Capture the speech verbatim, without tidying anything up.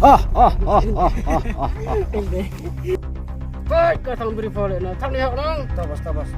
Ha ha ha ha ha. Hai, ka thang bri pole na. Thang ni hok nang. Tabas, tabas.